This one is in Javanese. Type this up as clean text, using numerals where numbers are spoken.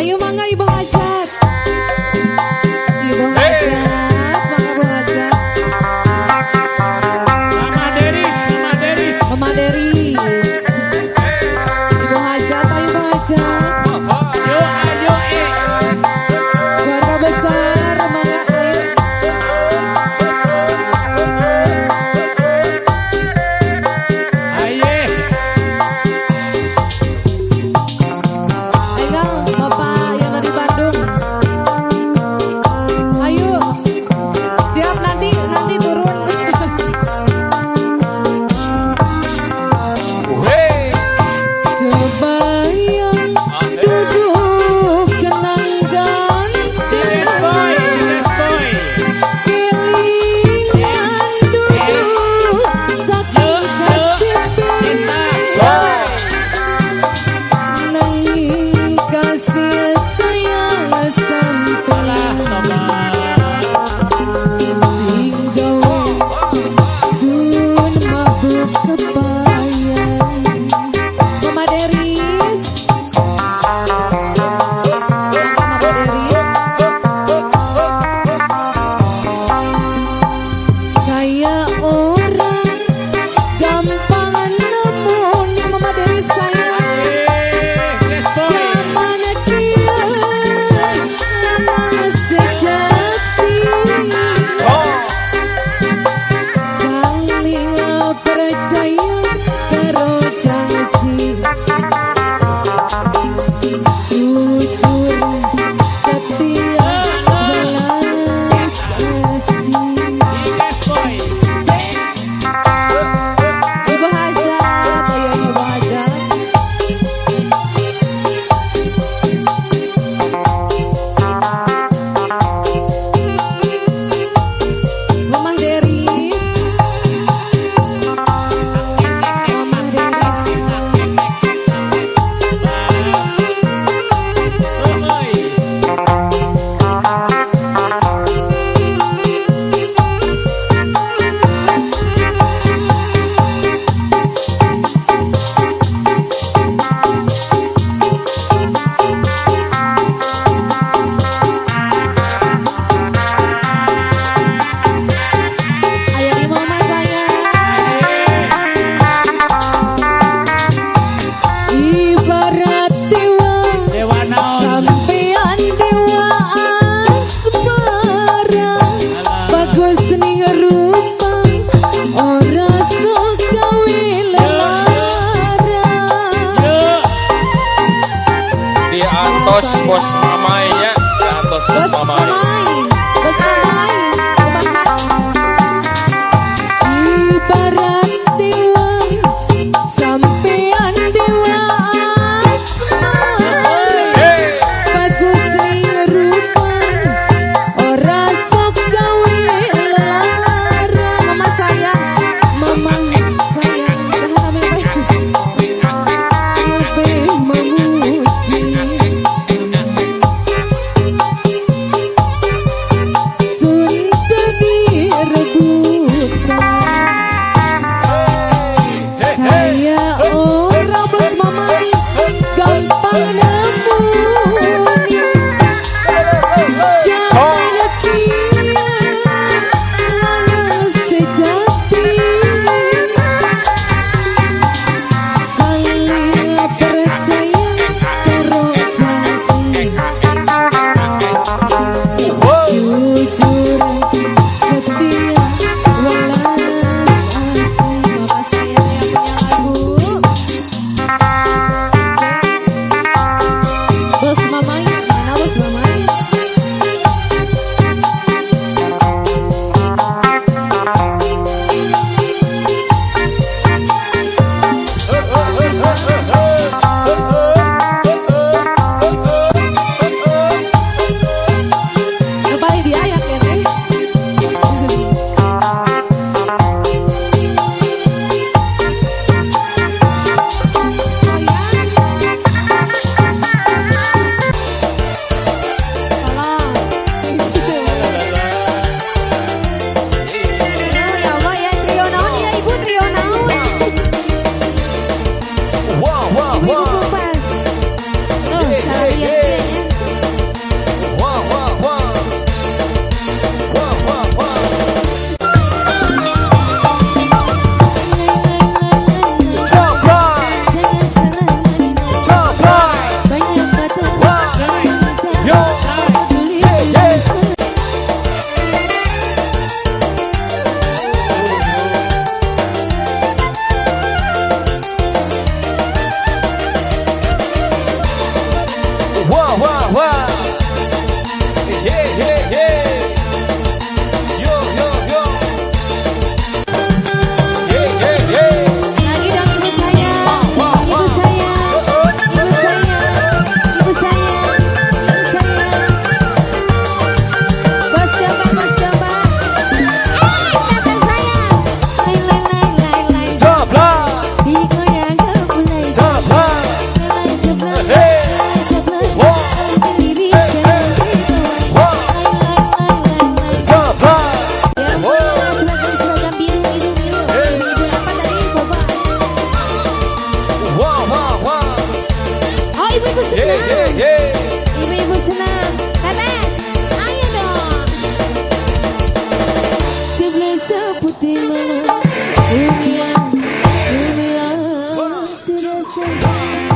Ayo mangga Ibu Hajat. Ibu Hajat, mangga Bu Hajat. Mama Deris, Mama Deris. Mama Deris. Ibu Hajat, ayo Bu Hajat. Yo, ayo, eh. Keluarga besar, mangga ayo. Aye. Ayo Bapak yang dari Bandung. Ayo. Siap nanti nanti turun. Kebayang duduk kenang Si ganteng. Boy, si Boy. Kelingan duduk saking kasipe. Nanging kasih sayang sampai Alah, tobat. sing gawe sun mabuk kepayan. Mama Deris, mangga Mama Deris. Kayak orang gampang nemu nih Mama Deris sayang. Aye, Yes Boy. Zaman kieu lanang sejati, saling percaya karo janji, jujur setia welas asih. Yes Boy. Ibu Hajat, ayo Ibu Hajat. Mamah Deris, Mamah Deris. Oi. Ayo di mama sayang. Ibarat dewa, Dewa naon? sampean dewa asmara, bagus ning rupa ora sok gawe lelara. Yo. Diantos bos mamainya, diantos bos Bos mamai. mamai, bos mamai. Ibarat dewa, sampean dewa asmara, bagus ning rupa ora sok gawe lara. Mama sayang, mama sayang, saha namanya teh? Kabeh memuji. Sun dadi rebutan. Cinta.